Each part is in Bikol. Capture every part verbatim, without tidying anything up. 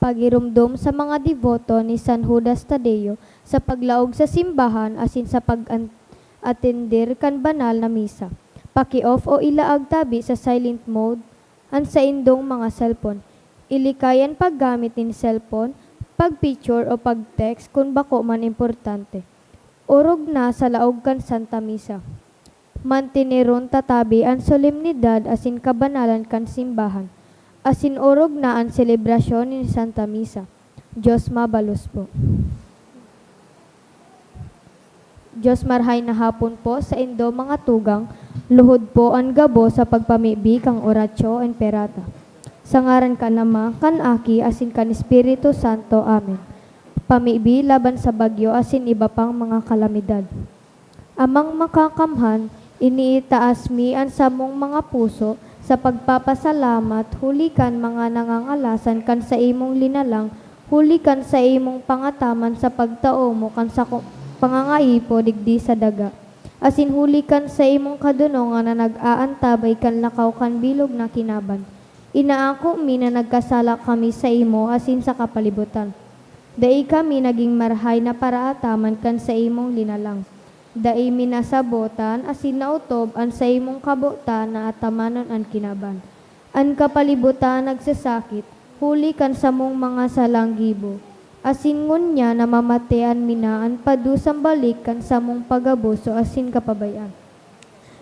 Pagiromdom sa mga deboto ni San Judas Tadeo sa paglaog sa simbahan asin sa pag-atender kan banal na misa. Paki-off o ilaag tabi sa silent mode an saindong mga cellphone. Ilikay an paggamit nin cellphone, pag-picture o pag-text kun bako man importante. Orog na sa laog kan Santa Misa. Manteneron ta tabi an solemnidad asin kabanalan kan simbahan, asin orog na an selebrasyon nin Santa Misa. Dios mabalos po. Dios marhay na hapon po saindo mga tugang, luhod po an gabos sa pagpamibi kan Oratio Imperata. Sa ngaran kan Ama, kan Aki, asin kan Espiritu Santo. Amen. Pamibi laban sa bagyo asin iba pang mga kalamidad. Amang Makakamhan, iniitaas mi an samong mga puso sa pagpapasalamat huli kan mga nangangalasan kan saimong linalang, huli kan saimong pangataman sa pagtao mo kan sako-, pangangaipo digdi sa daga, asin huli kan saimong kadonongan na nag-aantabay kan lakaw kan bilog na kinaban. Inaako mi na nagkasala kami saimo asin sa kapalibutan. Dai kami nagin marahay na paraataman kan saimong linalang. Dai mi nasabotan asin naotob an saimong kabotan na atamanon an kinaban. An kapalibutan nagsasakit huli kan samong mga salang gibo, asin ngunyan namamatean mi na an padusang balik kan samong pag-abuso asin kapabay-an.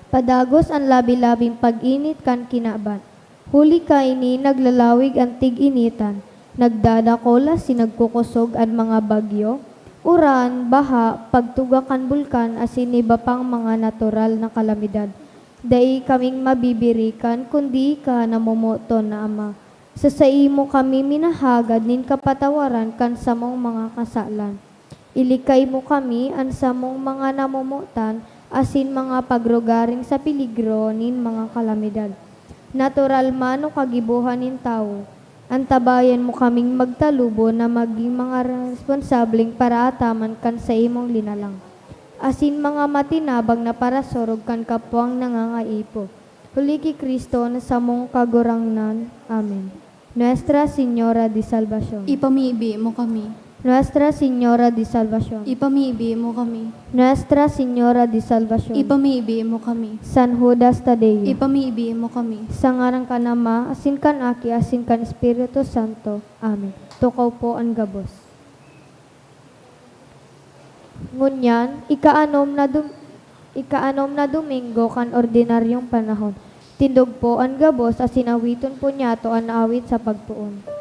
Padagos an labi-labing pag-init kan kinaban. Huli kaini naglalawig an tig-initan, nagdadakol asin nagkukosog an mga bagyo, uran, baha, pagtuga kan bulkan asin iba pang mga natural na kalamidad. Dai kaming mabibirikan kundi ika, namomoton na Ama. Sa saimo kami minahagad nin kapatawaran kan samong mga kasalan. Ilikay mo kami, an samong mga namomotan, asin mga pagrugaring sa peligro nin mga kalamidad, natural man o kagibohan nin tawo. Antabayan mo kaming magtalubo na magin mga responsableng paraataman kan saimong linalang, asin mga matinabang na parasurog kan kapwang nangangaipo. Huli ki Cristo na samong Kagurangnan. Amen. Nuestra Señora de Salvacion. Ipamibi mo kami. Nuestra Señora de Salvacion. Ipamibi mo kami. Nuestra Señora de Salvacion. Ipamibi mo kami. San Judas Tadeo. Ipamibi mo kami. Sa ngaran kan Ama, asin kan Aki, asin kan Espiritu Santo. Amen. Tukaw po an gabos. Ngunyan, ikaanom na dom-, ikaanom na Domingo kan ordinaryong panahon. Tindog po an gabos asin awiton po niyato an awit sa pagpoon.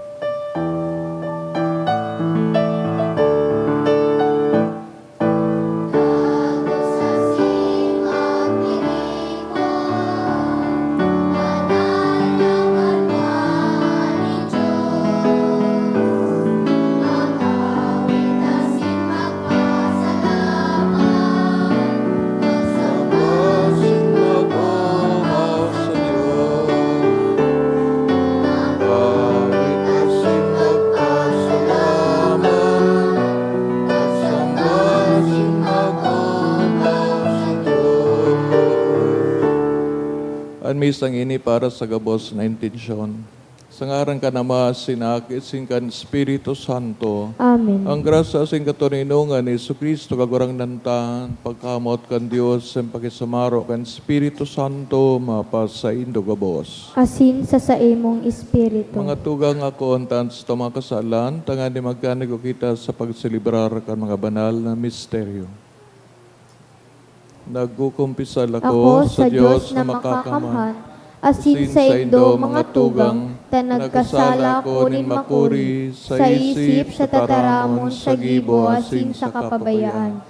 An misang ini para sa gabos na intensyon. Sa ngaran kan Ama, asin Aki, asin kan Espiritu Santo. Amen. Ang grasya asin katoninongan ni Jesu-Cristo, Kagurangnan ta, pagkamoot kan Dios, asin pakisumaro kan Espiritu Santo, mapasaindo gabos. Asin sa saimong espiritu. Mga tugang, akoon ta an satong mga kasalan, tanganing magkanigo kita sa pagselebrar kan mga banal na misteryo. Nagkukumpisal ako sa Dios na makakamhan, asin saindo, mga tugang, ta nagkasala ako nin makuri sa isip, sa tataramon, sa gibo, asin sa kapabayaan.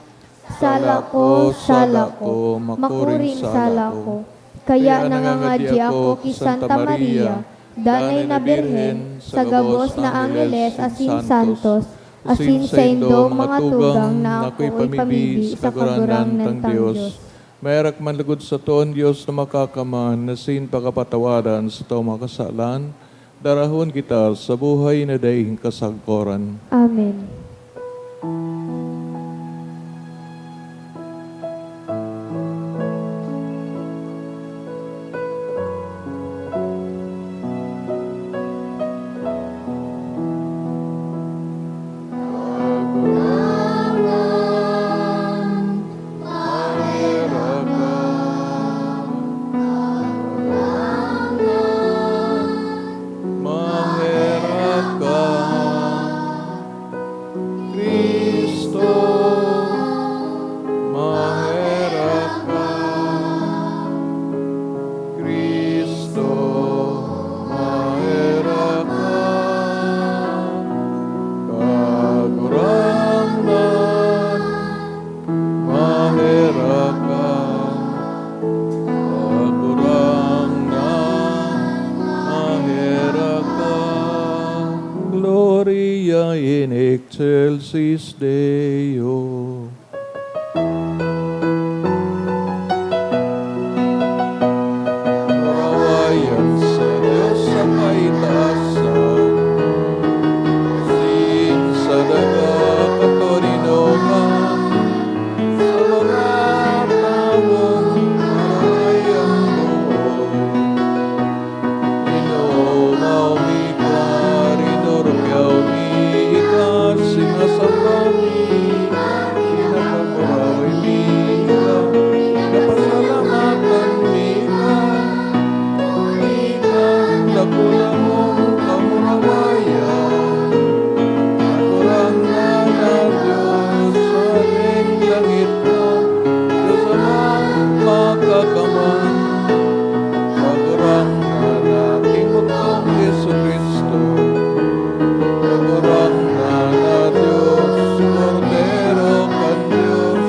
Sala ko, sala ko, makuring sala ko. Kaya nangangadi ako ki Santa Maria, Danay na Birhen, sa gabos na angheles asin santos, asin saindo, mga tugang, na ako ipamibi sa Kagurangnan tang Dios. Maherak man lugod sato an Dios na makakamhan, asin pakapatawaran sato mga kasalan, darahon kita sa buhay na daing kasagkoran. Amen. Deo. Marawayan sa Diyos sa kaitaasan, asin sa daga katoninongan, sa mga tawong marawayan buhay. Inomaw mi ka, rinurugyaw mi ka, sinasamba mi ka, pinapamuraway mi ka, pinapasalamatan mi ka. Ika an dakula mong kamurawayan, Kagurangnan na Dios, sa langit na Dios Amang Makakamhan. Kagurangnan na Tingog kong Jesu-Cristo, Kagurangnan na Dios, Kordero kan Dios,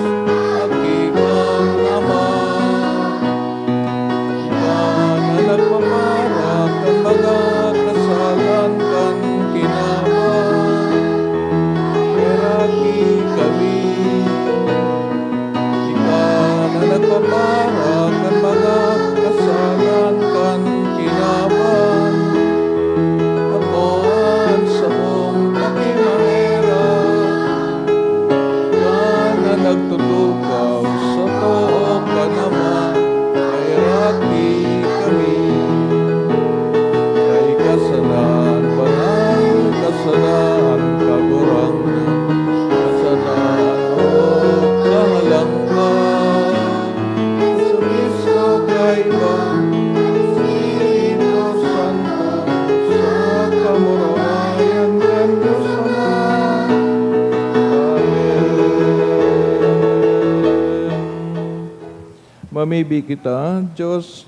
Aki kan Ama. Ika na nagpapara kan mga kasalan kan kinaban, heraki kami. Ika na nagpapara kan mga kasalan kan kinaban, ako an samong pakimaherak. Ika na nagtutukaw sa too kan Ama, maheraki kami. Dai ka sana an banal, ka sana an Kagurangnan, ka sana an Kahalangkahan. Jesu-Cristo kaiba, Espiritu Santo, sa kamurawayan kan Dios Ama. Amen. Mamibi kita, Dios,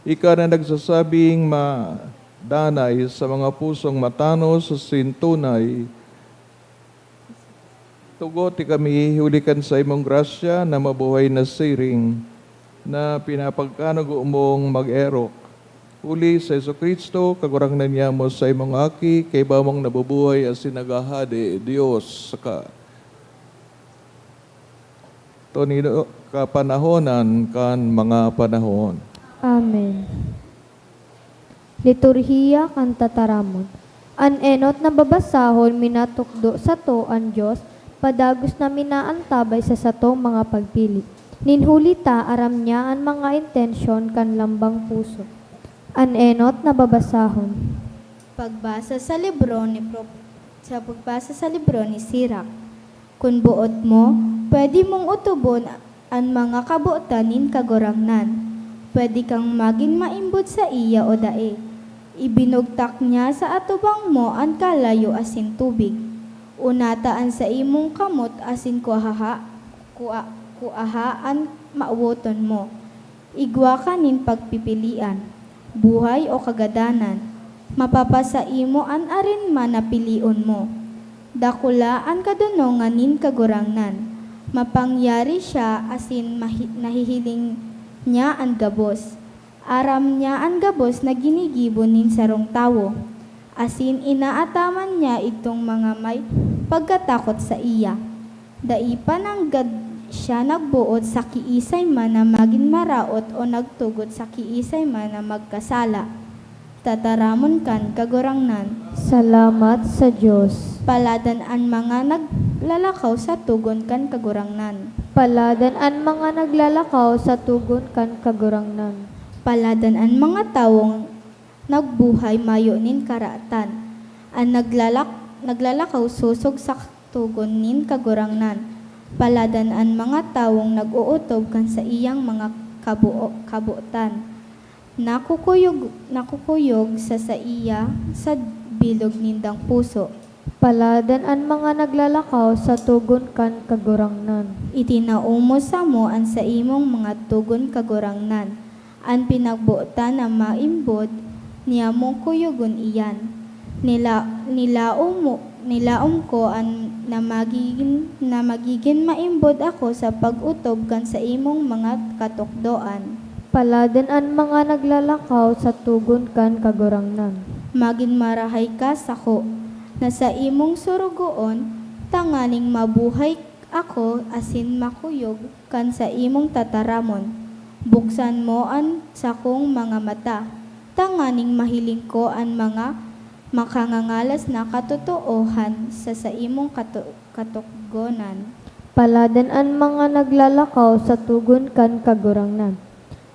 ika na nagsasabing madanay sa mga pusong matanos asin tunay. Tugote kami huli kan saimong grasya na mabuhay na siring, na pinapagkanugo mong mag-erok. Huli si Jesu-Cristo, Kagurangnan niamo, saimong Aki, kaiba mong nabubuhay asin naghahade, Dios, saka tonido kapanahonan kan mga panahon. Amen. Liturhiya kan Tataramon. An enot na babasahon, minatukdo sato an Dios, padagos na minaantabay sa satong mga pagpili. Nin huli ta, aram niya an mga intensyon kan lambang puso. An enot na babasahon. Pagbasa sa libro ni Prop-, sa pagbasa sa libro ni Sirak. Kun boot mo, pwede mong otobon an mga kabotan nin Kagurangnan. Pwede kang magin maimbod saiya o dai. Ibinugtak niya sa atubang mo an kalayo asin tubig. Unata an saimong kamot asin kuaha, kua-, kuaha an mawoton mo. Igwa ka nin pagpipilian, buhay o kagadanan. Mapapasaimo an arin man na pilion mo. Dakula an kadonongan nin Kagurangnan. Mapangyari siya asin mahi-, nahihiling niya an gabos. Aram niya an gabos na ginigibo nin sarong tawo, asin inaataman niya idtong mga may pagkatakot saiya. Dai pa nanggad siya nagboot sa kiisay man na magin maraot o nagtugot sa kiisay man na magkasala. Tataramon kan Kagurangnan. Salamat sa Dios. Paladan an mga naglalakaw sa togon kan Kagurangnan. Paladan an mga naglalakaw sa togon kan Kagurangnan. Paladan an mga tawong nagbuhay mayo nin karatan, an naglalak-, naglalakaw sosog sa togon nin Kagurangnan. Paladan an mga tawong nag-ootob kan saiyang mga kabuo-, kabotan. Nakukuyog, nakukuyog sa saiya sa bilog nindang puso. Paladan an mga naglalakaw sa togon kan Kagurangnan. Itinao mo samo an saimong mga togon, Kagurangnan. An pinagbotan na maimbod, niamong kuyogon iyan. Nila-, nilaom mo, nilaom ko an na magigin, na magigin maimbod ako sa pag-otob kan saimong mga katukdoan. Paladan an mga naglalakaw sa togon kan Kagurangnan. Magin marahay ka sako, na saimong sorogoon, tanganing mabuhay ako asin makuyog kan saimong tataramon. Buksan mo an sakong mga mata, tanganing mahiling ko an mga makangangalas na katotoohan sa saimong katu-, katogonan. Paladan an mga naglalakaw sa togon kan Kagurangnan.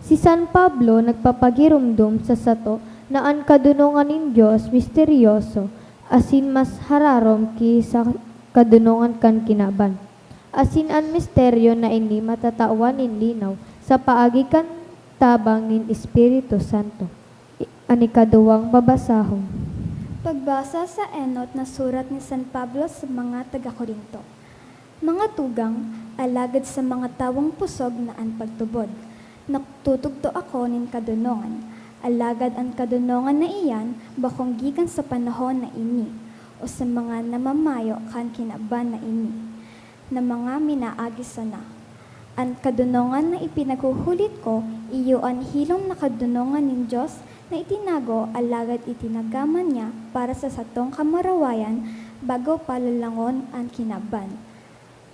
Si San Pablo nagpapagiromdom sa sato na an kadonongan nin Dios misteryoso asin mas hararom ki sa kadonongan kan kinaban. Asin an misteryo na ini matatawan nin linaw sa paagi kan tabang nin Espiritu Santo. I-, an ikaduwang babasahon. Pagbasa sa enot na surat ni San Pablo sa mga taga-Corinto. Mga tugang, alagad sa mga tawong pusog na an pagtubod, nagtutugto ako nin kadonongan. Alagad an kadonongan na iyan bakong gikan sa panahon na ini, o sa mga namamayo kan kinaban na ini, na mga minaagi sana. An kadonongan na ipinaghuhulit ko, iyo an hilom na kadonongan nin Dios na itinago, alagad itinagaman niya para sa satong kamurawayan bago pa lalangon an kinaban.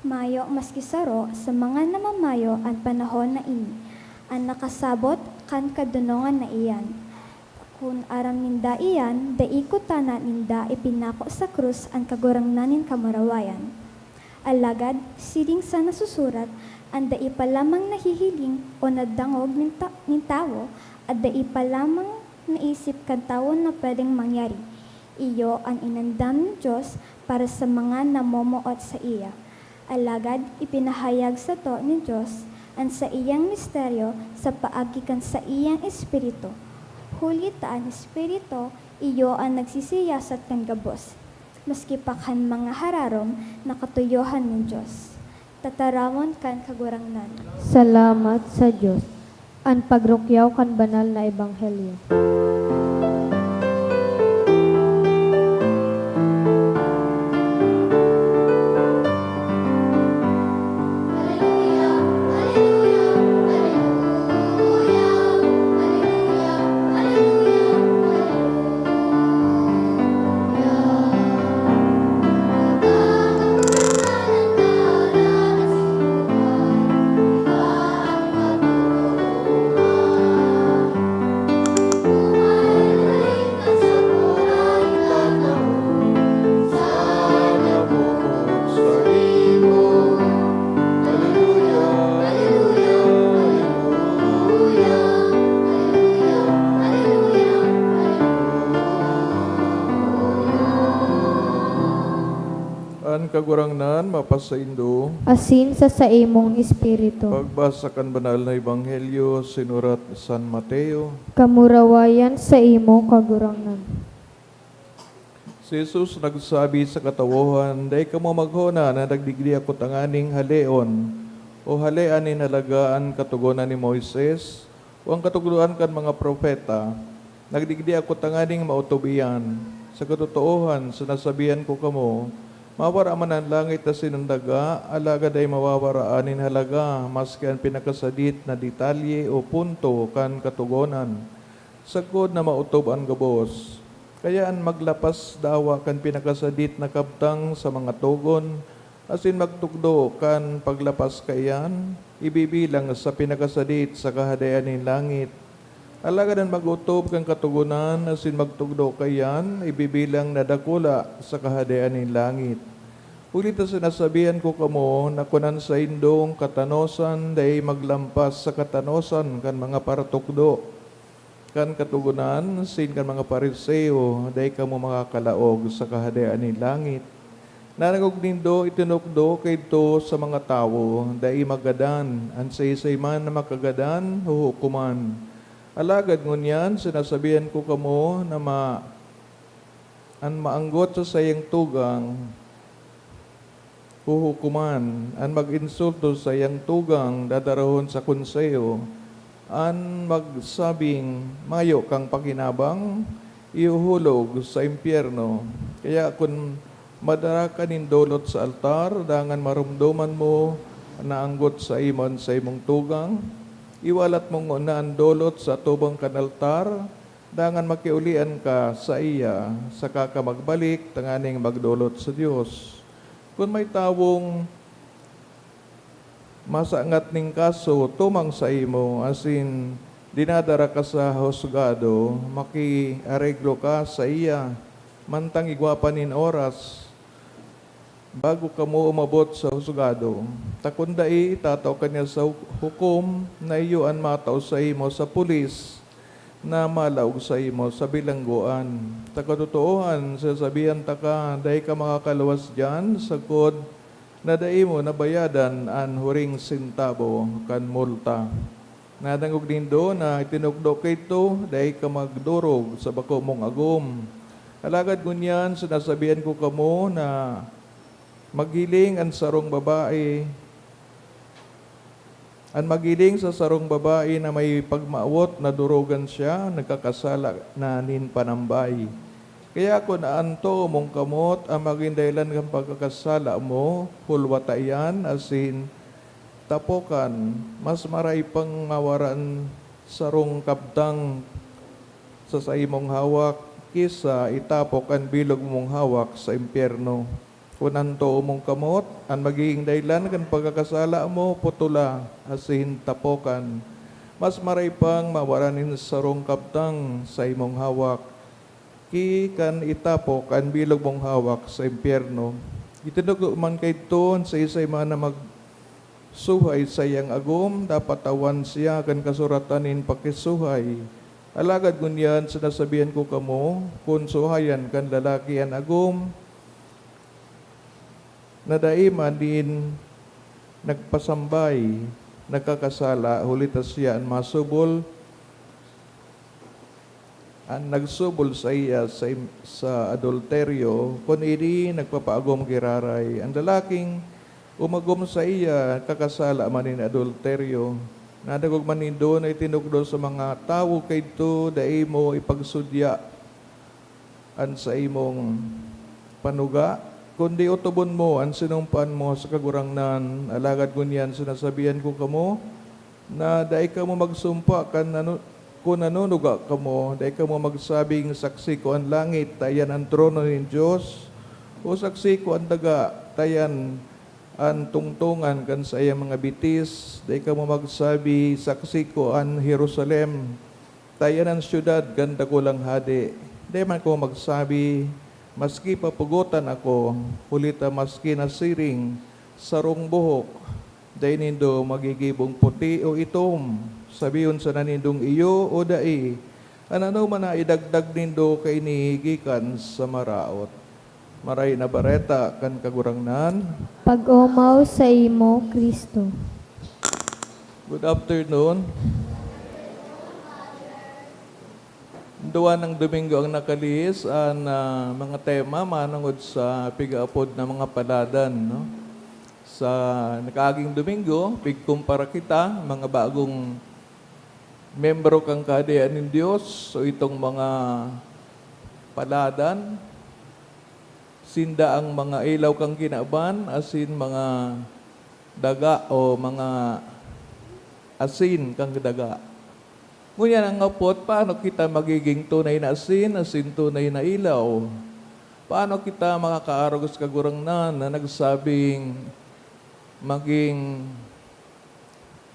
Mayo maski saro sa mga namamayo an panahon na ini, an nakasabot kan kadonongan na iyan. Kun aram ninda iyan, dai kutana ninda ipinako sa krus an Kagurangnan nin kamurawayan. Alagad, siring sa nasusurat, an dai pa lamang nahihiling o nadangog nin ta-, nin tawo, at dai pa lamang naisip kan tawo na pwedeng mangyari, iyo an inandam nin Dios para sa mga namomoot saiya. Alagad ipinahayag sato nin Dios an saiyang misteryo sa paagi kan saiyang Espiritu, huli ta an Espiritu iyo an nagsisiyasat kan gabos, maski pa kan mga hararom na katuyohan nin Dios. Tataramon kan Kagurangnan. Salamat sa Dios. An pagrukyaw kan banal na ebanghelyo. An Kagurangnan mapasaindo. Asin sa saimong espiritu. Pagbasa kan Banal na Ebanghelyo sinurat ni San Mateo. Kamurawayan saimo, Kagurangnan. Si Jesus nagsabi sa katawohan, "Dai kamo maghona na nagdigdi ako tanganing haleon o halean nin halaga an Katogonan ni Moises o an katukdoan kan mga propeta. Nagdigdi ako tanganing maotob iyan. Sa katotoohan, sinasabihan ko kamo, mawara man an langit asin an daga, alagad dai mawawara an nin halaga maski an pinakasadit na detalye o punto kan Katogonan, sagkod na maotob an gabos." Kaya an maglapas dawa kan pinakasadit na kabtang sa mga togon, asin magtukdo kan paglapas kaiyan, ibibilang sa pinakasadit sa Kahadean nin langit. Alagad an mag-otob kan Katogonan asin magtukdo kaiyan, ibibilang na dakula sa Kahadean nin langit. Huli ta sinasabihan ko kamo na kun an saindong katanosan dai maglampas sa katanosan kan mga paratukdo kan Katogonan asin kan mga Fariseo, dai kamo makakalaog sa Kahadean nin langit. Nadangog nindo itinukdo kaidto sa mga tawo, "Dai magadan an siisay man na makagadan, huhukoman." Alagad ngunyan, sinasabihan ko kamo na ma-, an maanggot sa saiyang tugang, huhukoman. An mag-insulto sa saiyang tugang, dadarahon sa konseho. An magsabing, "Mayo kang pakinabang," ihuhulog sa impyerno. Kaya kun madara ka nin dolot sa altar, dangan maromdoman mo na naanggot saimo an saimong tugang, iwalat mo ngona an dolot sa atubang kan altar, dangan makiulian ka saiya, saka ka magbalik tanganing magdolot sa Dios. Kun may tawong masangat nin kaso tumang saimo, asin dinadara ka sa husgado, makiareglo ka saiya mantang igwa pa nin oras bago kamo umabot sa husgado. Ta kun dai, itatao ka niya sa hu-, hukom na iyo an matao saimo sa pulis na malaog saimo sa bilanggoan. Sa katotoohan, sasabihan taka, dai ka makakaluwas diyan sagkod na dai mo nabayadan an huring sentabo kan multa. Nadangog nindo na itinukdo kaidto, dai ka magdorog sa bako mong agom. Alagad ngunyan, sinasabihan ko kamo na maghiling an sarong babae, an maghiling sa sarong babae na may pagmawot na dorogan siya, nagkakasala na nin panambay. Kaya kun an too mong kamot an magin dahelan kan pagkakasala mo, hulwata iyan asin tapokan. Mas maray pang mawaran sarong kabtang sa saimong hawak ki sa itapok an bilog mong hawak sa impyerno. Kun an too mong kamot an magigin dahelan kan pagkakasala mo, putola asin tapokan. Mas maray pang mawaran nin sarong kabtang sa imong hawak ki kan itapok an bilog mong hawak sa impyerno. Itinukdo man kaidto an siisay man na magsuhay saiyang agom, dapat tawan siya kan kasuratan nin pakisuhay. Alagad ngunyan, sinasabihan ko kamo, kun suhayan kan lalaki an agom na dai man nin nagpasambay, nagkakasala, huli ta siya an masubol, an nagsubol saiya sa im-, sa adulteryo, kun ini nagpapaagom giraray. An lalaking umagom saiya, kakasala man nin adulteryo. Nadangog man nindo na itinukdo sa mga tawo kaidto, dai mo ipagsudya an saimong panuga, kundi otobon mo an sinumpaan mo sa Kagurangnan. Alagad ngunyan sinasabihan ko kamo na dai kamo magsumpa kan nanu-, kun nanunuga kamo. Dai kamo magsabing, "Saksi ko an langit, ta iyan an trono nin Dios," o, "Saksi ko an daga, ta iyan an tungtongan kan saiyang mga bitis." Dai kamo magsabi, "Saksi ko an Jerusalem, ta iyan an syudad kan dakulang hade." Dai man kamo magsabi, "Maski papugotan ako, huli ta maski nasiring sarong buhok, dai nindo magigibong puti o itom." Sabihon sana nindong iyo o dai, an anoman na idagdag nindo kaini gikan sa maraot. Maray na Bareta kan Kagurangnan. Pag-omaw saimo, Cristo. Good afternoon. Duwa nang Domingo ang nakalihis an, ah, mga tema manongod sa pigaapod na mga paladan, no? Sa nakaaging Domingo, pigkumpara kita, mga bagong membro kan Kahadean nin Dios, so itong mga paladan, sinda ang mga ilaw kan kinaban, asin mga daga o mga asin kan daga. Ngunyan ang apot, paano kita magiging tunay na asin, asin tunay na ilaw? Paano kita makakaarog sa Kagurangnan na nagsabing, "Maging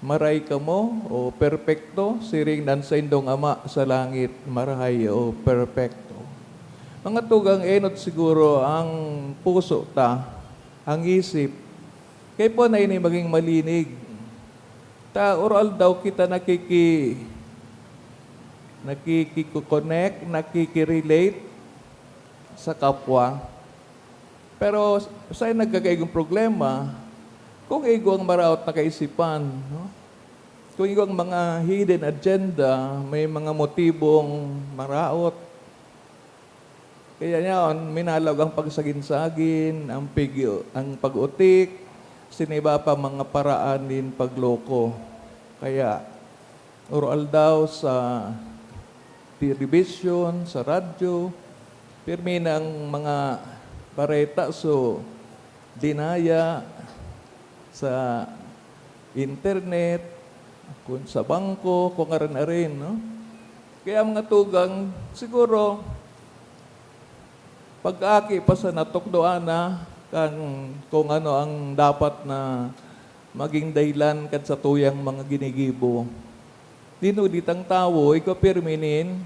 maray kamo o perpekto, siring nan saindong Ama sa langit marahay o perpekto"? Mga tugang, enot siguro ang puso ta, ang isip. Kaya po na ini maging malinig. Ta, oro-aldaw kita nakiki-, nakiki-connect, nakiki-relate sa kapwa. Pero saen nagkakaigong problema, kung igwang maraot na kaisipan, no? Kung igwang mga hidden agenda, may mga motibong maraot. Kaya yaon, minalaog ang pagsagin-sagin, ang pig-, ang pag-utik, asin iba pa mga paraan nin pagloko. Kaya, oro-aldaw sa telebisyon, sa radyo, pirmi na ang mga bareta, so, dinaya sa internet, kun sa bangko, kung arin-arin, no? Kaya, mga tugang, siguro, pag-aki pa sa natukdoan na, kan kung ano ang dapat na maging dahilan kan satuyang mga ginigibo. Dinudit ang tawo, igwa pirmi nin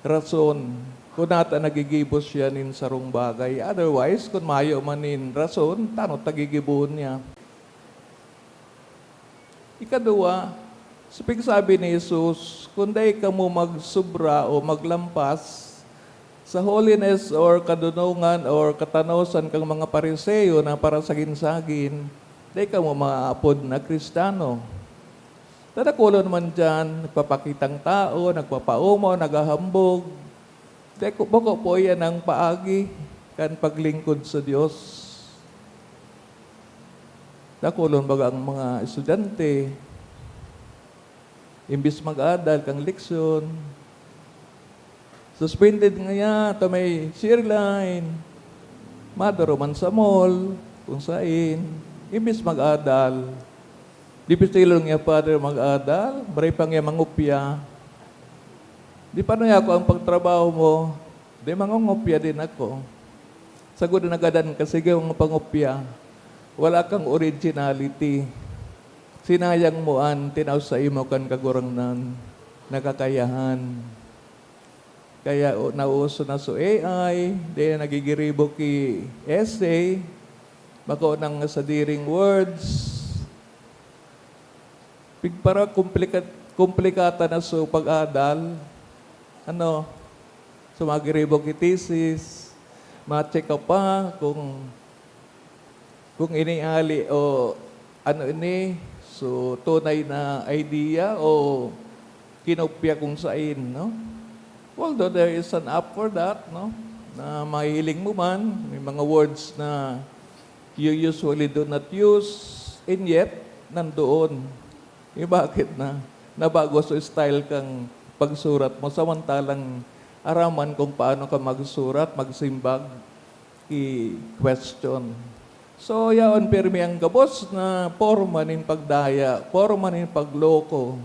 rason kun nata nagigibo siya nin sarong bagay. Otherwise, kun mayo man nin rason, tano ta gigibohon niya. Ikaduwa, sa pigsabi ni Jesus, "Kun dai kamo magsubra o maglampas sa holiness or kadonongan or katanosan kan mga Pariseo na parasagin-sagin, dai kamo maaapod na Kristiyano." Tadakulon man diyan, nagpapakitang tao, nagpapaomaw, naghahambog. Dai ko, bako po iyan ang paagi kan paglingkod sa Dios. Dakulon baga ang mga estudyante, imbis mag-adal kan leksyon, suspended ngaya ta may chair line, madoro man sa mall, kung sain, imbis mag-adal, dipistilon niya, Father, mag-adal, maray pa niya mangopya. Di pa niya ako ang pagtrabaho mo, di mangungopya din ako. Sagkod na nagadan ka, sige mong pangopya. Wala kang originality. Sinayang mo an tinao sa imo kan Kagurangnan na kakayahan. Kaya o, nauso na so A I, di na nagigiribo ki essay, bako nang sadiring words. Pigpara komplika-, komplikata na so pag-adal. Ano, so magiribo ki thesis, ma-check up pa kung, kung ini ali o ano ini, so tunay na idea o kinopya kung sain, no? Although there is an app for that, no? Na mahihiling mo man, may mga words na you usually do not use, and yet, nandoon. Eh, bakit na? Nabago so style kang pagsurat mo, samantalang aram man kung paano ka magsurat, magsimbag, i-question. So, yaon pirmi ang gabos na porma nin pagdaya, porma nin pagloko.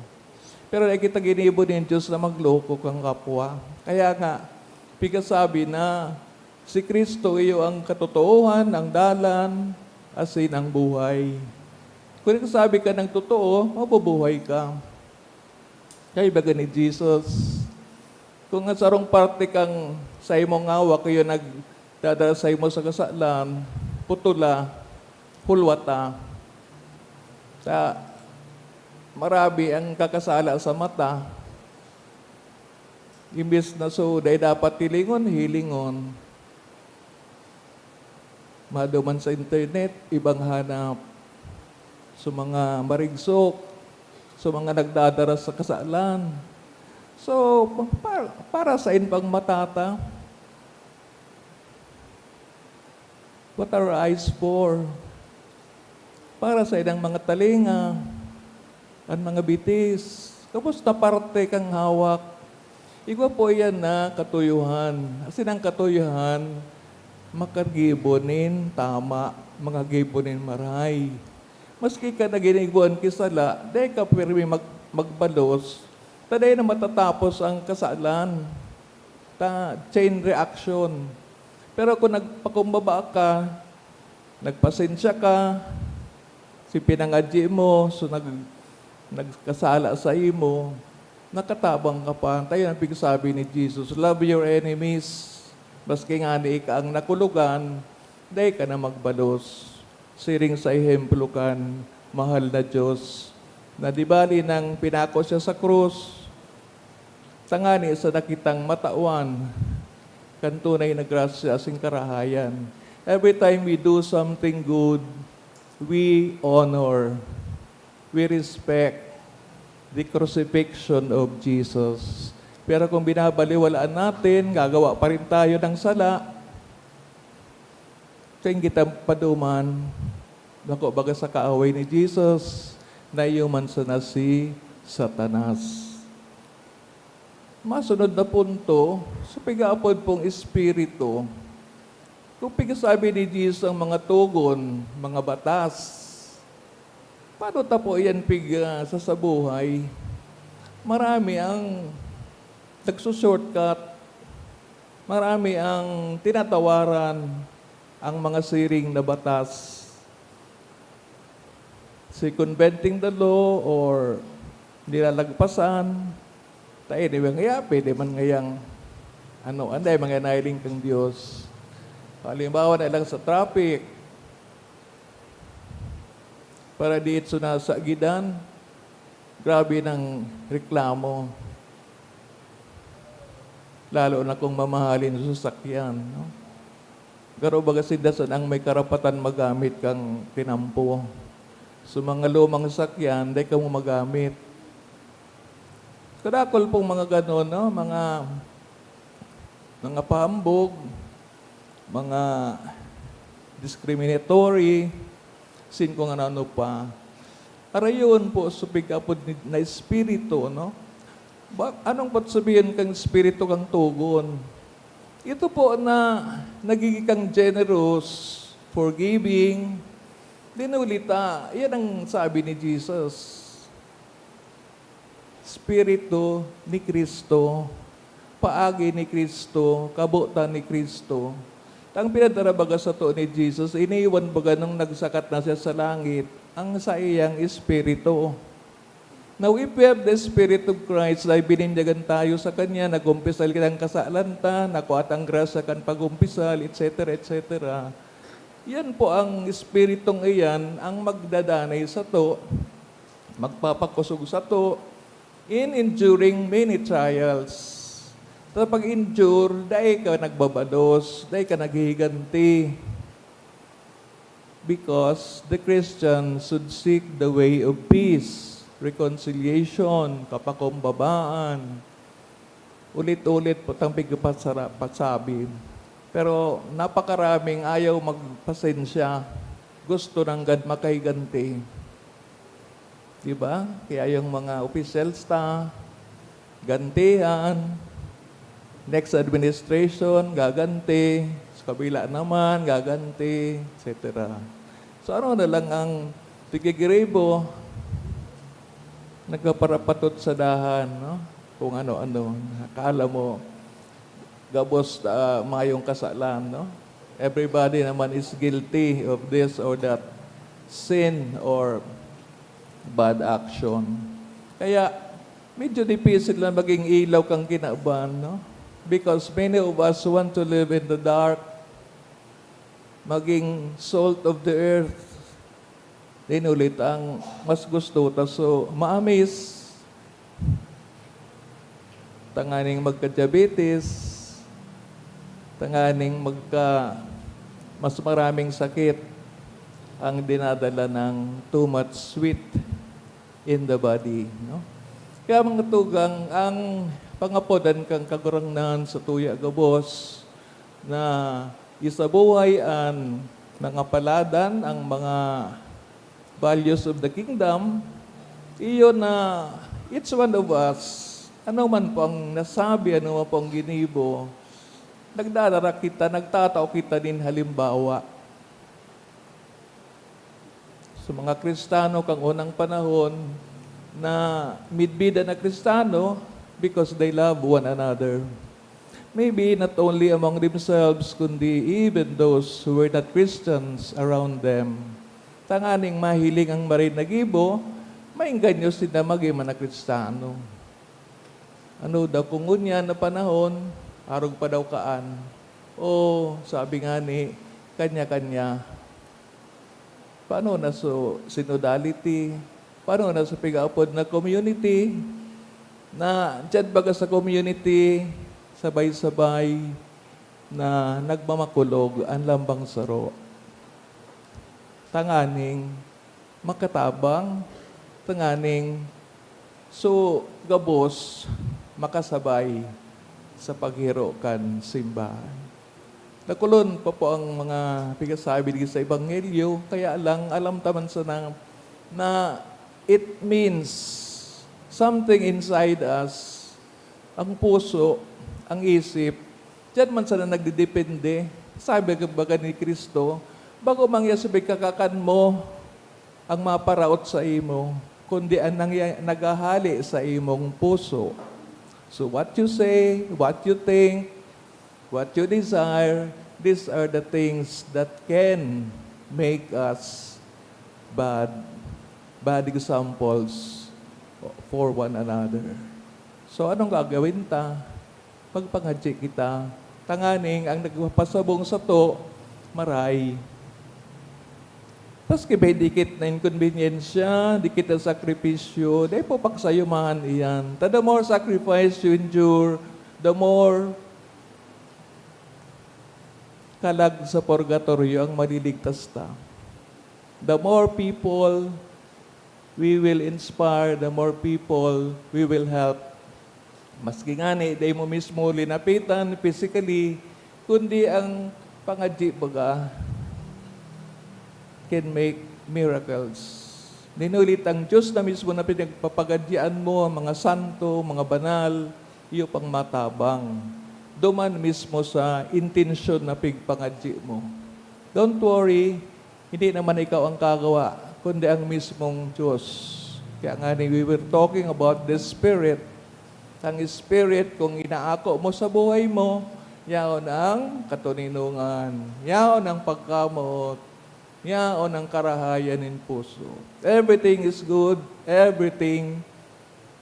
Pero dai kita ginibo nin Dios na magloko kan kapwa. Kaya nga, pigkasabi na, "Si Cristo iyo ang katotoohan, ang dalan, asin ang buhay." Kun nagsasabi ka ng totoo, mabubuhay ka. Kaiba ni Jesus, kung ang sarong parte kang sa imong hawak iyo nagdadara sa imo sa kasalan, putola, hulwata. Ta, marami ang kakasala sa mata. Imbes na so, dai dapat hilingon, hilingon. Maduman sa internet, ibang hanap. So, mga marigsok, so, mga nagdadara sa kasalan. So, pa-, para sain pang matata? What are eyes for? Para sa inang mga talinga, an mga bitis, gabos na parte kan hawak. Igwa po iyan na katuyohan. Asin ang katuyohan, makagibo nin tama, makagibo nin maray. Maski ka na ginigiboan ki sala, dai ka pirmi mag-, magbalos, ta dai na matatapos ang kasalan. Ta, chain reaction. Pero kung nagpakumbaba ka, nagpasensya ka, si pinangadyi mo, so nag-, nagkasala sa imo, nakatabang ka pa. Tayo ang pigsabi ni Jesus, "Love your enemies." Maski ngani ika ang nakulogan, dai ka na magbalos. Siring sa ehemplo kan mahal na Dios, na di bali nang pinako siya sa krus, tangani sa dakitang matawan kan tunay na grasya asin karahayan. Every time we do something good, we honor, we respect the crucifixion of Jesus. Pero kung binabaliwalaan natin, gagawa pa rin tayo ng sala, Kaya kita paduman, bako baga sa kaaway ni Jesus, na iyo man sana si Satanas. Masunod na punto, sa pig-aapod pong espiritu, kung pigsabi ni Jesus ang mga togon, mga batas, paano ta po iyan pig-, ah, sasabuhay? Marami ang nagsushortcut. Marami ang tinatawaran. ang mga siring na batas, circumventing the law or nilalagpasan, ta anyway, ngaya pwede man ngayang ano, anday mga nailing kang Diyos. Halimbawa na lang sa traffic, para diit sunasagidan, grabe ng reklamo. Lalo na kung mamahalin sa sasakyan, no? Garo baga sinda san ang may karapatan magamit kang tinampo. So, mga lumang sasakyan, dai kamo magamit. Kadakol pong mga ganon, no? Mga, mga pahambog, mga discriminatory, sin kung ano-ano pa. Arayon po sa pig-apod ni, na espiritu, no? Ba, anong pot sabihin kang espiritu kang tugon? Ito po na nagiging kang generous, forgiving, dinulita. Yan ang sabi ni Jesus. Espiritu ni Cristo, paagi ni Cristo, kabotan ni Cristo. Ang pinadarabaga sato ni Jesus, iniwan baga nung nagsakat na siya sa langit, ang saiyang Espiritu. Now, if we have the Spirit of Christ, dahil bininyagan tayo sa Kanya, nagkumpisal kitang kasalan ta, nakuha tang grasya kan pagkumpisal, et cetera, et cetera. Yan po ang Espiritong iyan ang magdadanay sato, magpapakosog sato in enduring many trials. Sa pag-endure, dai ka nagbabados, dai ka naghihiganti. Because the Christian should seek the way of peace, reconciliation, kapakumbabaan. Ulit-ulit po tang pigpapasabi. Pero napakaraming ayaw magpasensya. Gusto nanggad makahiganti. Di ba? Kaya yung mga officials ta, gantihan, next administration, gaganti, sa kabila naman, gaganti, et cetera. So, ano na lang ang tigigiribo, nagkaparapatot sa dahan, no? Kung ano-ano. Akala mo, gabos, ah, mayong kasalan, no? Everybody naman is guilty of this or that sin or bad action. Kaya, medyo dipisil na maging ilaw kang kinaban, no? Because many of us want to live in the dark, maging salt of the earth. Then ulit, ang mas gusto ta, so, maamis, tanganing magka-diabetes, tanganing magka-, mas maraming sakit ang dinadala ng too much sweet in the body, no? Kaya, mga tugang, ang pangapodan kan Kagurangnan sa tuya gabos na isabuhay an mga paladan, ang mga values of the kingdom, iyo na each one of us, ano man po ang nasabi, ano man po ang ginibo, nagdadara kita, nagtatao kita nin halimbawa. Sa mga Kristiyano kan unang panahon na midbida na Kristiyano because they love one another. Maybe not only among themselves, kundi even those who were not Christians around them. Tanganing mahiling ang maray na gibo, maengganyo sinda magin mga Kristiyano. Ano daw, kung ngunyan na panahon, arog pa daw kaan. O, sabi nga ni, kanya-kanya. Paano na so synodality? Paano na sa pig-aapod na community? Na diyan baga sa community, sabay-sabay na nagmamakulog an lambang saro. Tanganing makatabang, tanganing so gabos makasabay sa paghiro kan simbahan. Dakulon pa po ang mga pigasabi digdi sa Ebanghelyo, kaya lang alam ta man sana na it means something inside us, ang puso, ang isip, diyan man sana nagdedepende. Sabi baga ni Cristo, "Bako man yan sa pagkakakan mo ang maparaot saimo, kundi an nangya-, naghahale sa imong puso." So what you say, what you think, what you desire, These are the things that can make us bad, bad examples for one another. So, anong gagawin ta? Magpangadyi kita, tanganing ang nagpapasabong sato, maray. Maski may dikit na inkonbeniensya, dikit na sakripisyo, dai po pagsayumahan iyan. Ta the more sacrifice you endure, the more kalag sa purgatoryo ang maliligtas ta. The more people we will inspire, the more people we will help. Maski ngani, dai mo mismo linapitan physically, kundi ang pangadyi baga can make miracles. Nin huli ta, ang Diyos na mismo na pinagpapagadyian mo, ang mga santo, mga banal, iyo pang matabang. Duman mismo sa intensyon na pigpangadyi mo. Don't worry, hindi naman ikaw ang kagawa, kundi ang mismong Diyos. Kaya nga ni, we were talking about the Spirit. Ang Spirit, kung inaako mo sa buhay mo, yaon ang katoninongan, yaon ang pagkamoot, yaon ang karahayan nin puso. Everything is good, everything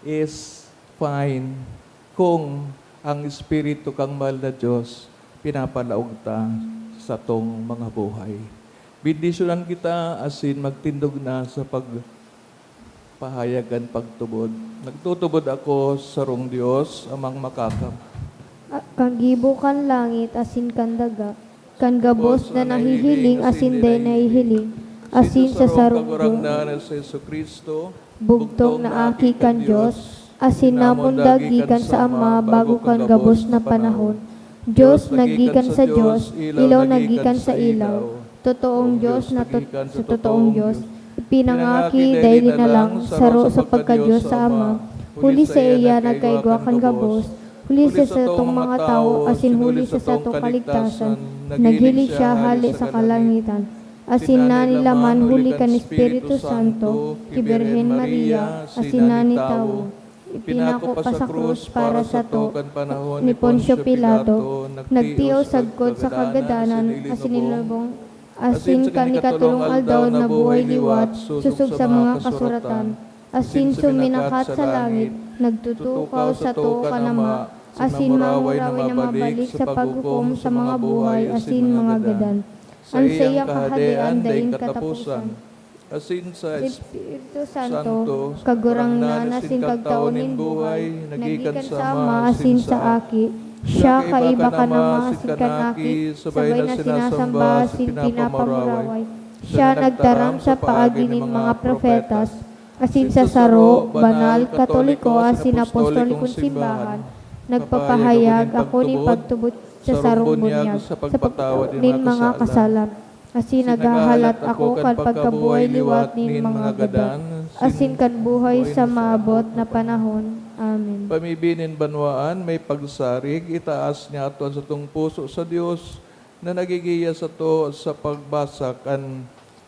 is fine kung ang Espiritu kan mahal na Diyos pinapalaog ta sa satong mga buhay. Bendisyonan kita asin magtindog na sa pagpahayag kan pagtubod. Nagtutubod ako sa sarong Dios, Amang makakam. A-, kan gibo kan langit asin kan daga, kan gabos na nahihiling asin dai nahihiling, asin sa sarong Kagurangnan na si Jesu-Cristo, bugtong na Aki kan Dios, asin namundag gikan sa Ama bago kan gabos na panahon. Dios na gikan sa Dios, ilaw na gikan sa ilaw, totoong Dios na tot-, sa totoong Dios, ipinangaki dai linalang, saro sa pagka-Dios sa Ama, huli saiya nagkaigwa kan gabos, huli sa satong mga tawo, asin huli sa satong kaligtasan, naghiling siya hale sa kalangitan. Asin nanilaman huli kan Espiritu Santo, ki Birhen Maria, asin nani tawo. Ipinako pa sa krus para sato kan panahon ni Poncio Pilato, nagtios sagkod sa kagadanan, asin inilubong, asin kan ikatolong aldaw nabuhay liwat, sosog sa mga kasuratan, asin suminakat sa langit, nagtutukaw sato kan Ama, asin mamurahay na mabalik sa paghukom sa mga buhay asin mga gadan. An saiyang kahadean daing kataposan. Asin sa Espiritu Santo, Kagurangnan asin Kagtao nin buhay, nagikan sa Ama asin sa Aki. Siya kaiba kan Ama asin kan Aki, sabay na sinasamba asin pinapamuraway. Siya nagtaram sa paagi nin mga propetas, asin sa saro, banal, katoliko, asin apostolikong simbahan, nagpapahayag ako nin pagtubod sa sarong bunyag sa pagpatawad nin mga kasalan. Asin naghahalat ako kan pagkabuhay liwat nin mga gadan, asin kan buhay sa maabot na panahon. Amen. Pamibi nin banwaan, may pagsarig, itaas niyato an satong puso sa Dios, na nagigiya sato sa pagbasa kan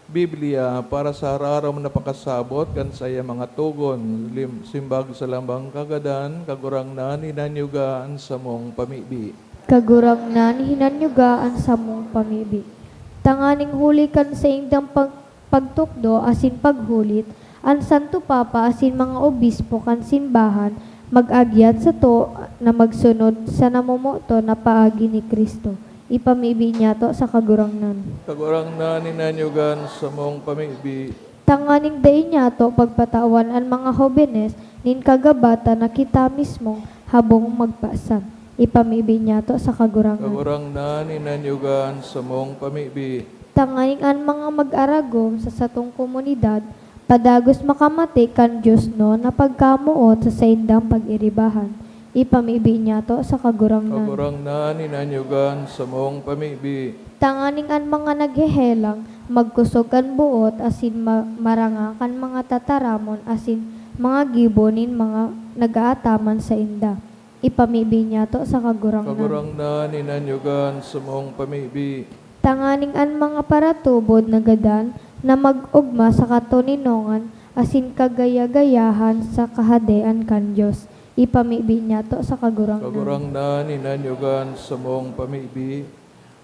Biblia para sa hararom na pakasabot kan saiyang mga togon. Lim-, simbag sa lambang kagadan, Kagurangnan, hinanyuga an samong pamibi. Kagurangnan, hinanyuga an samong pamibi. Tanganing huli kan saindang pag-, pagtukdo asin paghulit, an Santo Papa asin mga obispo kan simbahan mag-agyat sato na magsunod sa namomoton na paagi ni Cristo. Ipamibi niyato sa Kagurangnan. Kagurangnan, hinanyuga an samong pamibi. Tanganing dai niyato pagpatawan an mga hobenes nin kagabatan na kita mismong habong magpasan. Ipamibi niyato sa Kagurangnan. Kagurangnan, hinanyuga an samong pamibi. Tanganing an mga mag-aragom sa satong komunidad padagos makamati kan diosnon na pagkamoot sa saindang pag-iribahan. Ipamibi niyato sa Kagurangnan. Kagurangnan, hinanyuga an samong pamibi. Tanganing an mga naghehelang magkosog kan boot asin ma-, maranga kan mga tataramon asin mga gibo nin mga nag-aataman sainda. Ipamibi niyato sa Kagurangnan. Kagurangnan, hinanyuga an samong pamibi. Tanganing an mga paratubod na gadan na mag-ogma sa katoninongan asin kagaya-gayahan sa Kahadean kan Dios. Ipamibi niyato sa Kagurangnan. Kagurangnan, hinanyuga an samong pamibi.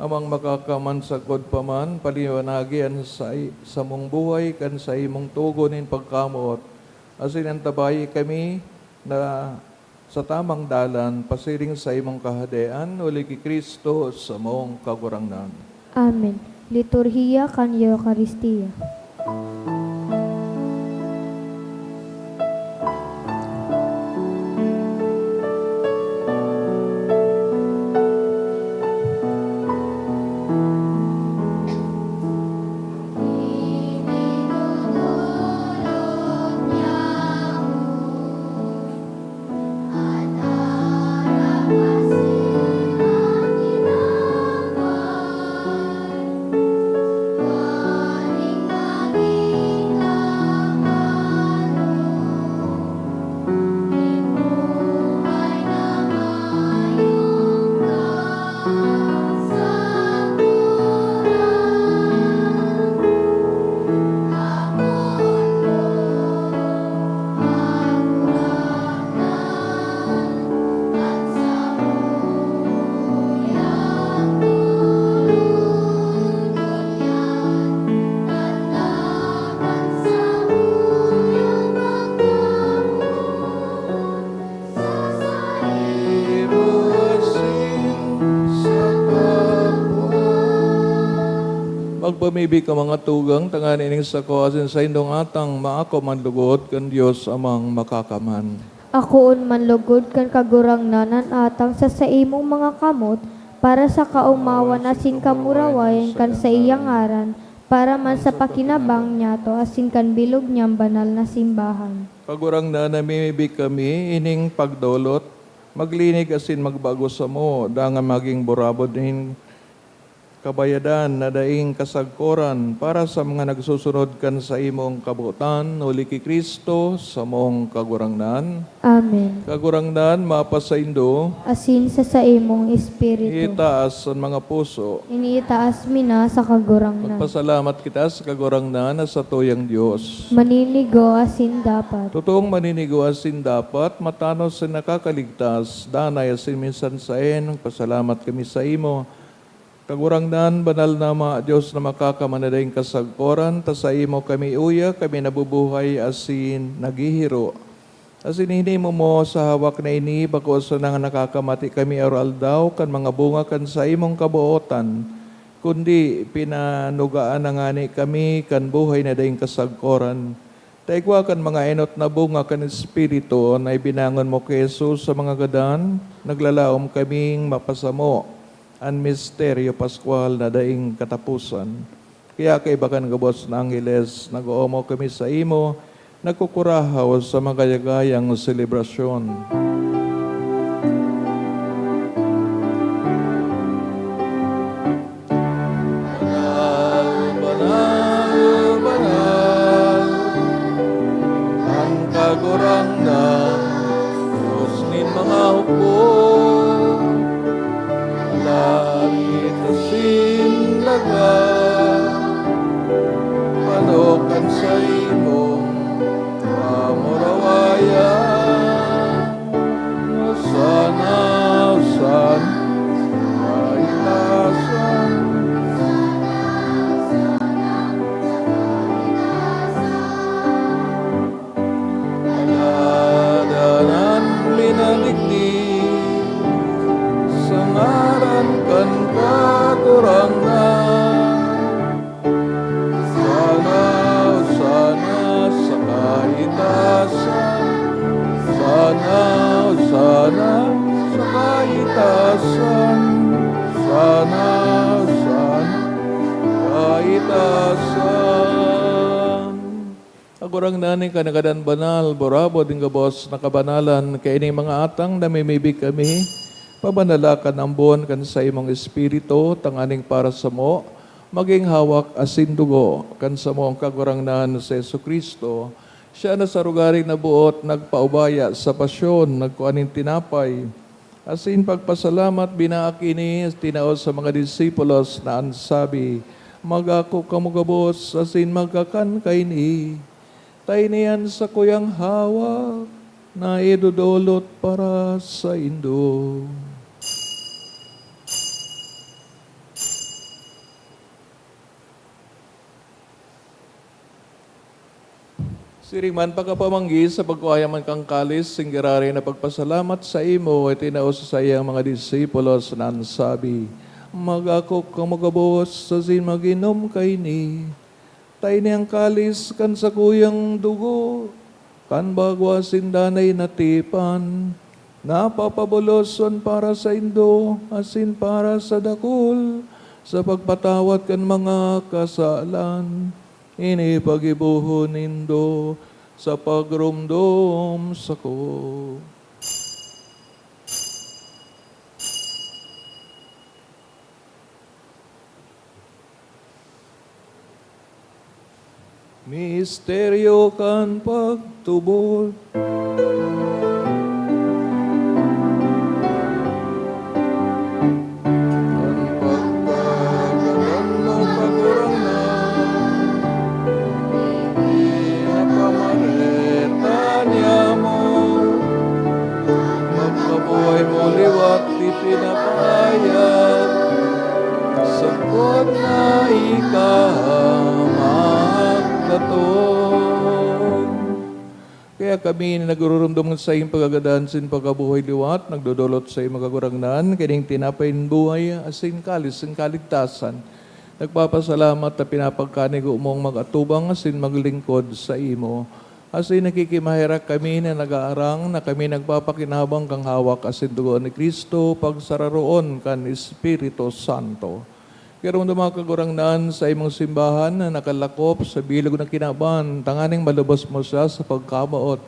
Amang Makakaman, sagkod pa man, paliwanagi an sai-, samong buhay kan saimong tugon nin pagkamoot, asin antabayi kami na sa tamang dalan pasiring sa imong Kahadean, huli ki Cristo, samong Kagurangnan. Amen. Liturhiya kan Eukaristia. Magpamibi ka, mga tugang, tanganing ining sako asin saindong atang maako man lugod kan Dios Amang Makakaman. Akoon man lugod kan Kagurangnan an atang sa saimong mga kamot, para sa kaomawan asin kamurawayan kan saiyang ngaran, para man sa pakinabang niyato asin kan bilog niyang banal na simbahan. Kagurangnan, namimibi kami ining pagdolot, maglinig asin magbago samo, dangan magin burabod nin kabayadan na daing kasagkoran para sa mga nagsusunod kan saimong kabotan, huli ki Cristo, samong Kagurangnan. Amen. Kagurangnan, mapasaindo. Asin sa saimong espiritu. Itaas an mga puso. Iniitaas mi na sa Kagurangnan. Magpasalamat kita sa Kagurangnan na satuyang Dios. Maninigo asin dapat. Totoong maninigo asin dapat, matanos asin nakakaligtas, danay asin minsan saen, magpasalamat kami saimo. Kagurangnan, banal na Ama, Dios na makakaman na daing kasagkoran, ta saimo kami uya, kami nabubuhay asin naghihiro. Asin hinimo mo sa hawak na ini, bako sana nakakamati kami aroaldaw kan mga bunga kan saimong kabootan, kundi pinanugaan na ngani kami kan buhay na daing kasagkoran. Ta igwa kan mga enot na bunga kan Espiritu na ibinangon mo ki Jesus sa mga gadan, naglalaom kaming mapasamo an misteryo paskwal na daing kataposan. Kaya kaiba kan gabos na angheles, nag-oomaw kami saimo, nagkukurahaw sa magayagayang selebrasyon. Banal, banal, banal, an Kagurangnan, Dios nin mga hukbo. Langit asin daga, pano kan saimong kamurawayan. Hosana, Hosana, sa kaitaasan. Aladanan minadigdi sa ngaran kan Kagurangnan. Hosana, Hosana sa kaitaasan. Hosana, Hosana sa kaitaasan. Hosana, Hosana sa kaitaasan. Kagurangnan nin kanagadan banal, burabod nin gabos na kabanalan, kaining mga atang namimibi kami, pabanala kan ambon kan saimong Espiritu, tanganing para samo, magin hawak asin dugo kan samong Kagurangnan si Jesu-Cristo. Siya na sa rogaring naboot nagpaubaya sa pasyon, nagkua nin tinapay, asin pagpasalamat, binaak ini, tinao sa mga disipulos na an sabi, "Mag-ako kamo gabos asin magkakan kaini, ta ini an sakuyang hawak na idodolot para saindo." Siring man, pakapamanggi sa pagkua man kan kalis, singgiraray na pagpasalamat saimo, itinao sa saiyang mga disipulos na an sabi, "Mag-akop kamo gabos asin mag-inom kaini. Ta ini an kalis kan sakuyang dugo, kan bagwa asin danay na tipan, napapabulos an para saindo asin para sa dakul, sa pagpatawad kan mga kasalan. Ini paggibohon nindo sa pagromdom sako." Misteryo kan pagtubod. An pagkagadan mo, Kagurangnan, pinapamareta niamo. Magkabuhay mo liwat ipinapahayag, sagkod na ika magdatong. Kaya kami na nagrurumdom sa saiyang pagkagadan asin pagkabuhay liwat, nagdodolot sa imo, Kagurangnan, kining tinapay nin buhay asin kalis nin kaligtasan. Nagpapasalamat ta pinapagkanigo mong mag-atubang asin maglingkod saimo. Asin nakikimaherak kami na nag-aarang na kami nagpapakinabang kan hawak asin dugo ni Cristo, pagsararoon kan Espiritu Santo. Giromdoma, Kagurangnan, sa imong simbahan na nakalakop sa bilog na kinaban, tanganing malubos mo siya sa pagkamoot.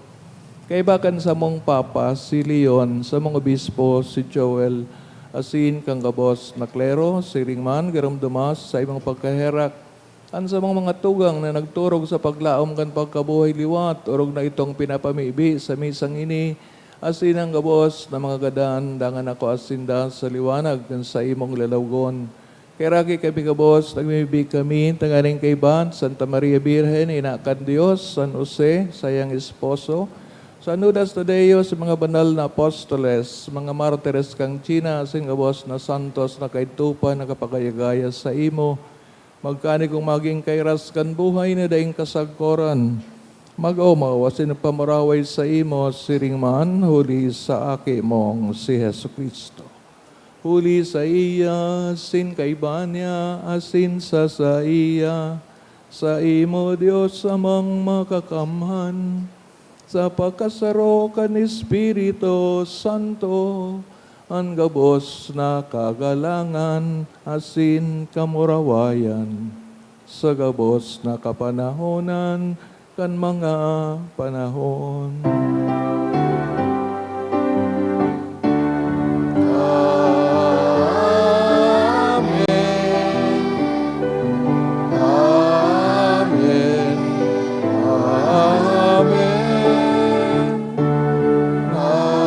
Kaiba kan samong Papa, si Leon, samong Obispo, si Joel, asin kan gabos na klero, siring man, giromdoma sa imong pagkaherak an samong mga tugang na nagturog sa paglaom kan pagkabuhay liwat, orog na itong pinapamibi sa misang ini, asin an gabos na mga gadan, dangan ako asinda sa liwanag kan saimong lalawgon. Kaheraki kami gabos, nagmimibi kami, tanganing kaiba an Santa Maria Birhen, Ina kan Dios, San Jose, saiyang esposo, San Judas Tadeo, sa mga banal na apostoles, mga martires kan China, asin gabos na santos na kaidto pa nakapagayagaya saimo. Magkanigong magin kairas kan buhay na daing kasagkoran. Mag-omaw asin magpamuraway saimo, siring man, huli sa Aki mong si Jesu-Cristo. Huli saiya, asin kaiba niya, asin sa saiya, saimo, Dios Amang Makakamhan, sa pagkasaro kan Espiritu Santo, an gabos na kagalangan asin kamurawayan, sa gabos na kapanahonan kan mga panahon. Amen. Amen. Amen.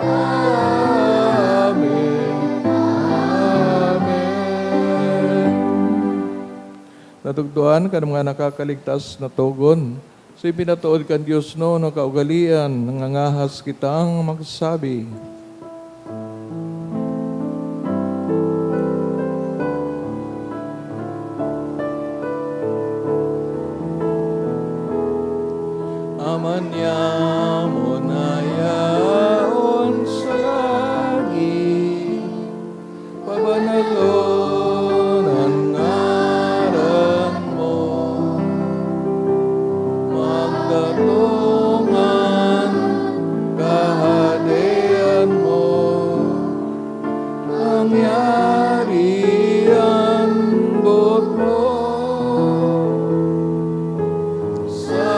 Amen. Amen. Natugdoan kan mga nakakaligtas na togon. Sa ipinatood kan Dios no, na kaugalian, nangangahas kitang magsabi. Ama niamo na yaon sa langit, pabanalon an ngaran mo, magdatong an kahadean mo, mangyari an boot mo sa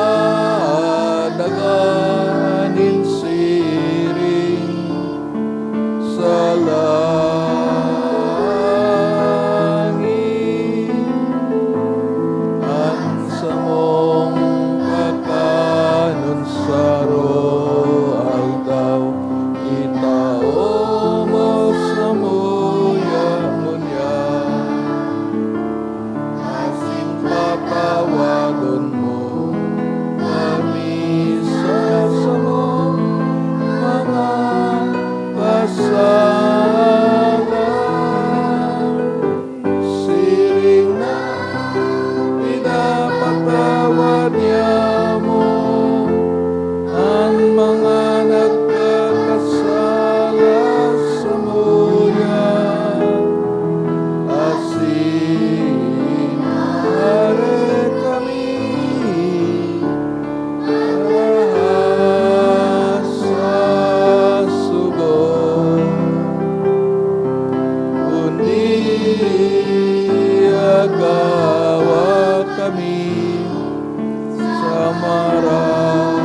daga Nagawa kami sa maraot.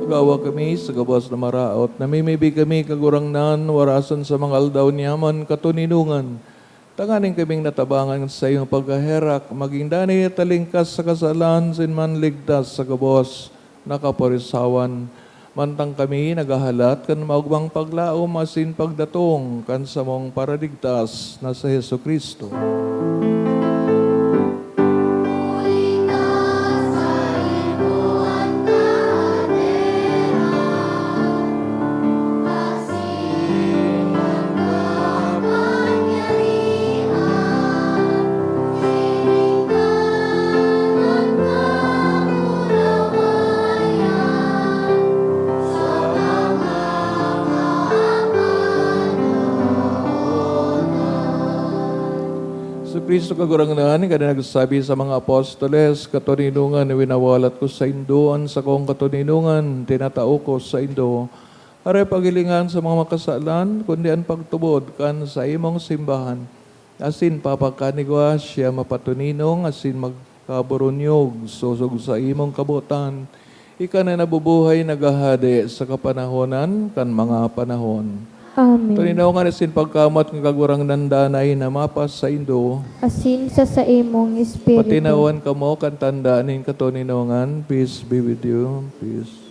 Nagawa kami sa gabos na maraot. Namimibi kami, Kagurangnan, warasan sa mga aldaw niya man katoninongan. Tanganing kaming natabangan sa iyong pagkaherak, maging danay at talingkas sa kasalan, asin manligtas sa gabos na kaporisawan. Mantang kami naghahalat kan maogmang paglaom asin pagdatong kan samong Paraligtas na si Jesu-Cristo. Jesu-Cristo, Kagurangnan, ika na nagsabi sa mga apostoles, "Katoninongan, winawalat ko saindo an sakong katoninongan, tinatao ko saindo." Aray paghilingan sa mga makasalan, kundi an pagtubod kan saimong simbahan. Asin papakaigwa siya mapatoninong asin magkaburunyog, sosog sa imong kabotan. Ika na nabubuhay, naghahade sa kapanahonan kan mga panahon. Amen. Toninongan asin pagkamat ng Kagurangnan danay na mapasaindo. Asin sa saimong espiritu. Patinawan kamo kan tanda nin katoninongan. Peace be with you. Peace.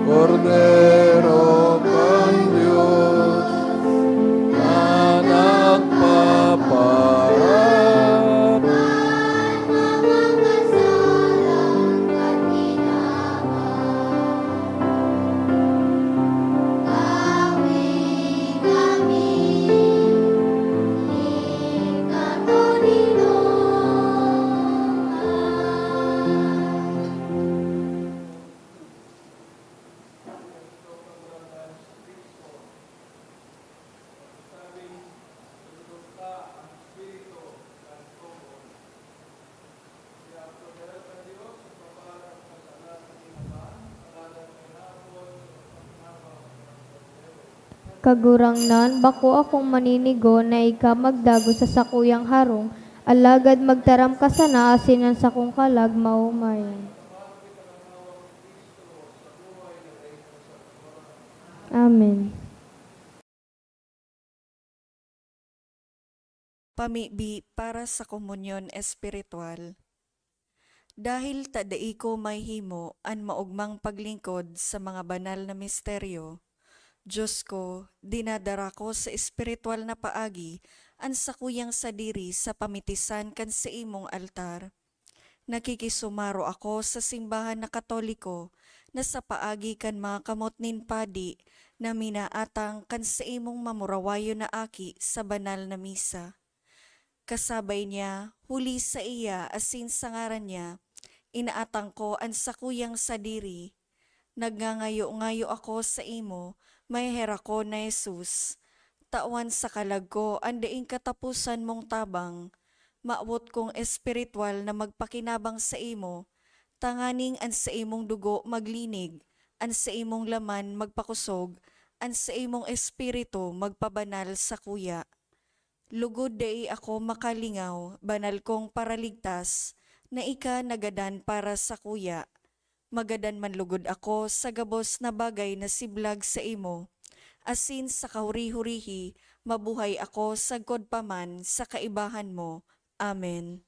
Kordero kan Dios na nagpaparat. Kagurangnan, bako akong maninigo na ika magdagos sa sakuyang harong, alagad magtaram ka sana asin an sakong kalag maomay. Amen. Pamibi para sa komunyon espiritual. Dahil ta dai ko mahimo an maogmang paglingkod sa mga banal na misteryo, Dios ko, dinadara ko sa espiritual na paagi an sakuyang sadiri sa pamitisan kan saimong altar. Nakikisumaro ako sa simbahan na Katoliko na sa paagi kan mga kamot nin padi na minaatang kan saimong mamurawayon na aki sa banal na misa. Kasabay niya, huli saiya asin sa ngaran niya, inaatang ko an sakuyang sadiri. Nagngangayo-ngayo ako saimo, maheherak ko na Jesus. Tawan sa kalag ko an daing kataposan mong tabang. Mawot kong espirituwal na magpakinabang saimo, tanganing an saimong dugo maglinig, an saimong laman magpakosog, an saimong espiritu magpabanal sakuya. Lugod dai ako makalingaw, banal kong Paraligtas, na ika nagadan para sakuya. Magadan man lugod ako sa gabos na bagay na siblag saimo, asin sa kahuri-hurihi mabuhay ako sagkod pa man sa kaibahan mo. Amen.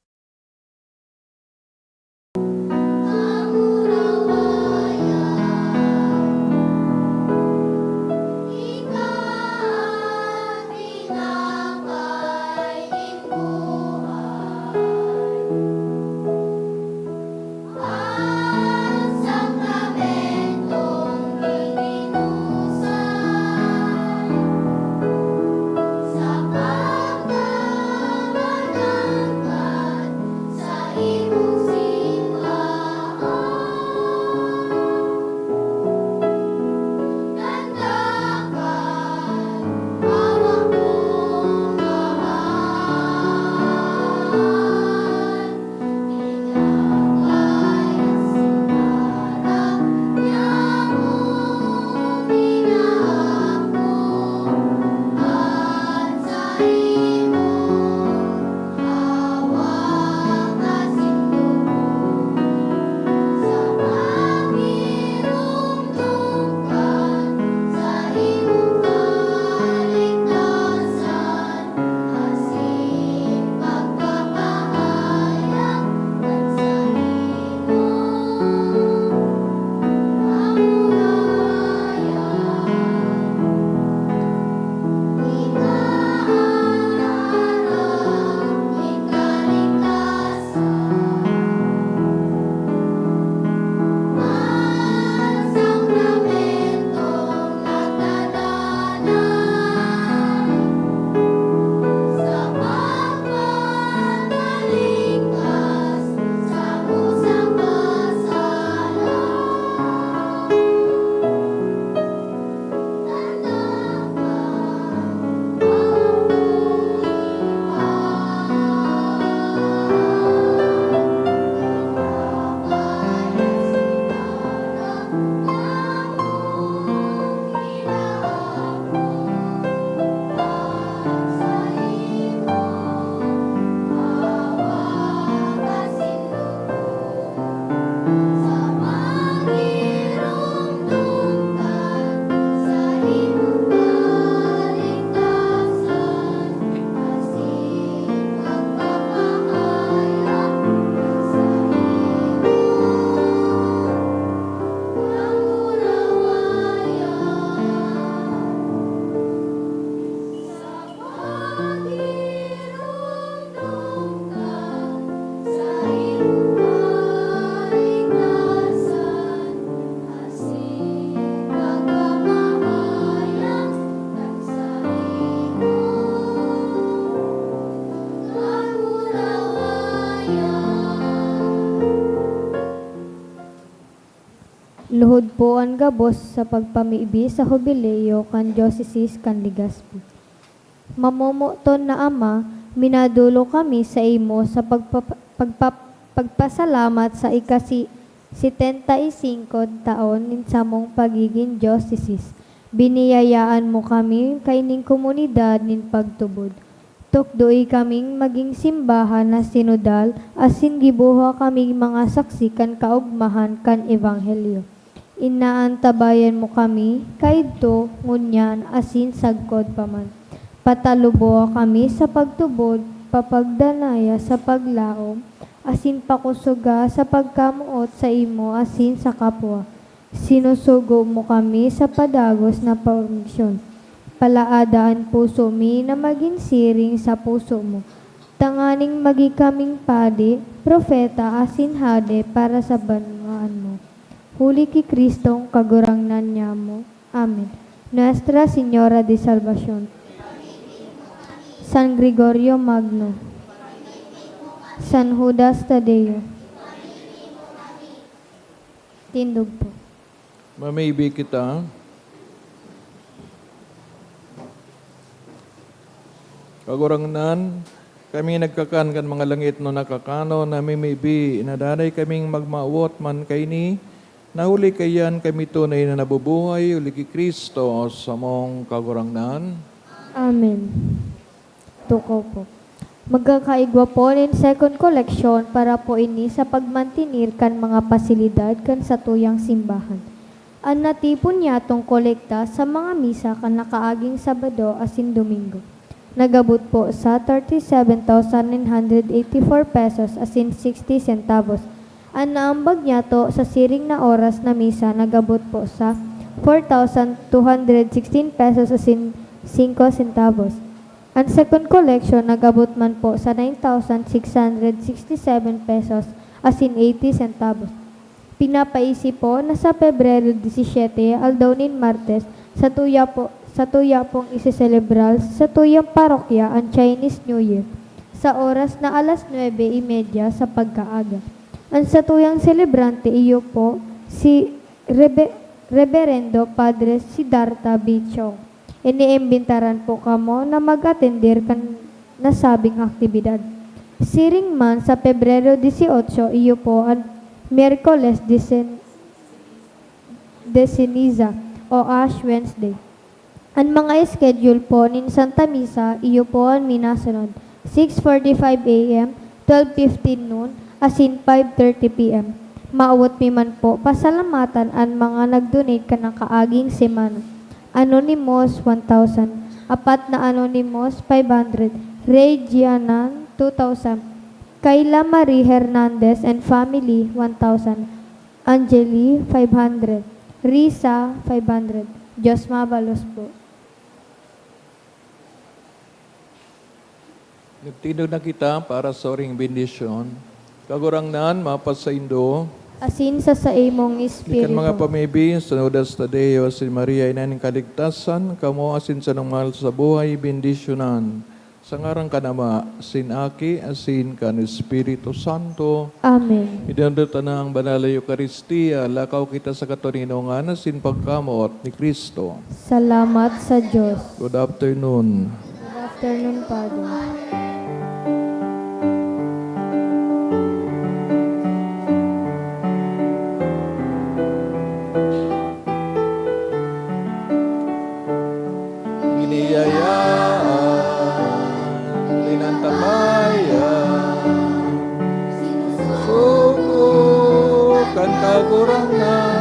Luhod po an gabos sa pagpamibi sa Hubileo kan Diocesis kan Legazpi. Mamomoton na Ama, minadolok kami saimo sa pagpa-, pagpa-, pagpasalamat sa ikasi-, setenta y cinco taon nin samong pagigin diocesis. Biniyayaan mo kami kaining komunidad nin pagtubod. Tukdoy kaming magin simbahan na sinodal asin giboha kaming mga saksi kan kaogmahan kan Ebanghelyo. Inaantabayan mo kami kaidto, ngunyan, asin sagkod pa man. Pataluboa kami sa pagtubod, papagdanaya sa paglaom, asin pakosoga sa pagkamoot saimo asin sa kapwa. Sinusugo mo kami sa padagos na permisyon. Palaada an puso mi na magin siring sa puso mo, tanganing magi kaming padi, propeta, asin hade para sa banwaan mo. Huli ki Cristong Kagurangnan nyamo. Amen. Nuestra Señora de Salvacion. San Gregorio Magno. San Judas Tadeo. Tindog po. Mamibi kita. Kagurangnan, kami nagkakan kan mga langit na nakakanon, namimibi, na danay kaming magmawot man kaini, na huli kaiyan kami tunay na nabubuhay, huli ki Cristo, samong Kagurangnan. Amen. Tukaw po. Magkakaigwa po nin second collection para po ini sa pagmantenir kan mga pasilidad kan satuyang simbahan. An natipon niyatong kolekta sa mga misa kan nakaaging Sabado asin Domingo, nagabot po sa thirty-seven thousand nine hundred eighty-four pesos asin sixty centavos. An naambag niyato sa siring na oras na misa nagabot po sa four thousand two hundred sixteen pesos asin singko centavos. An second collection nagabot man po sa nine thousand six hundred sixty-seven pesos asin eighty centavos. Pinapaisip po na sa Pebrero disisiete, aldaw nin Martes, satuya po, satuya pong iseselebrar sa tuyang parokya an Chinese New Year sa oras na alas nuebe y media sa pagkaaga. An satuyang selebrante iyo po si Rebe-, Reberendo Padre Siddhartha B. Chong. Iniimbitaran po kamo na mag-atender kan nasabing aktibidad. Siring man sa Pebrero dieciocho, iyo po an Miyerkules de Cen-, de Ceniza o Ash Wednesday. An mga schedule po nin Santa Misa, iyo po an minasunod, six forty-five A M, twelve fifteen noon, asin five thirty P M. Mawot mi man po pasalamatan an mga nag-donate kan nakaaging semana. Anonymous, one thousand. Apat na Anonymous, five hundred. Regianan, two thousand. Kayla Marie Hernandez and family, one thousand. Angeli, five hundred. Risa, five hundred. Diyos mabalos po. Nagtindog na kita para sa oring bendisyon. Kagurangnan, mapasaindo. Asin sa saimong Di kan mga espiritu. Pamibi, sunod hasta Deo, si Maria, Ina nin Kaligtasan, kamo asin sa nang mahal sa buhay, bendisyonan. Sa ngaran kan Ama, sin Aki, asin kan Espiritu Santo. Amen. Idinadal ta na ang banal na Eukaristia, lakaw kita sa katoninongan asin pagkamoot ni Cristo. Salamat sa Diyos. Good afternoon. Good afternoon, Father. Biniyayaan, pinantabayan, sinusugo kan Kagurangnan.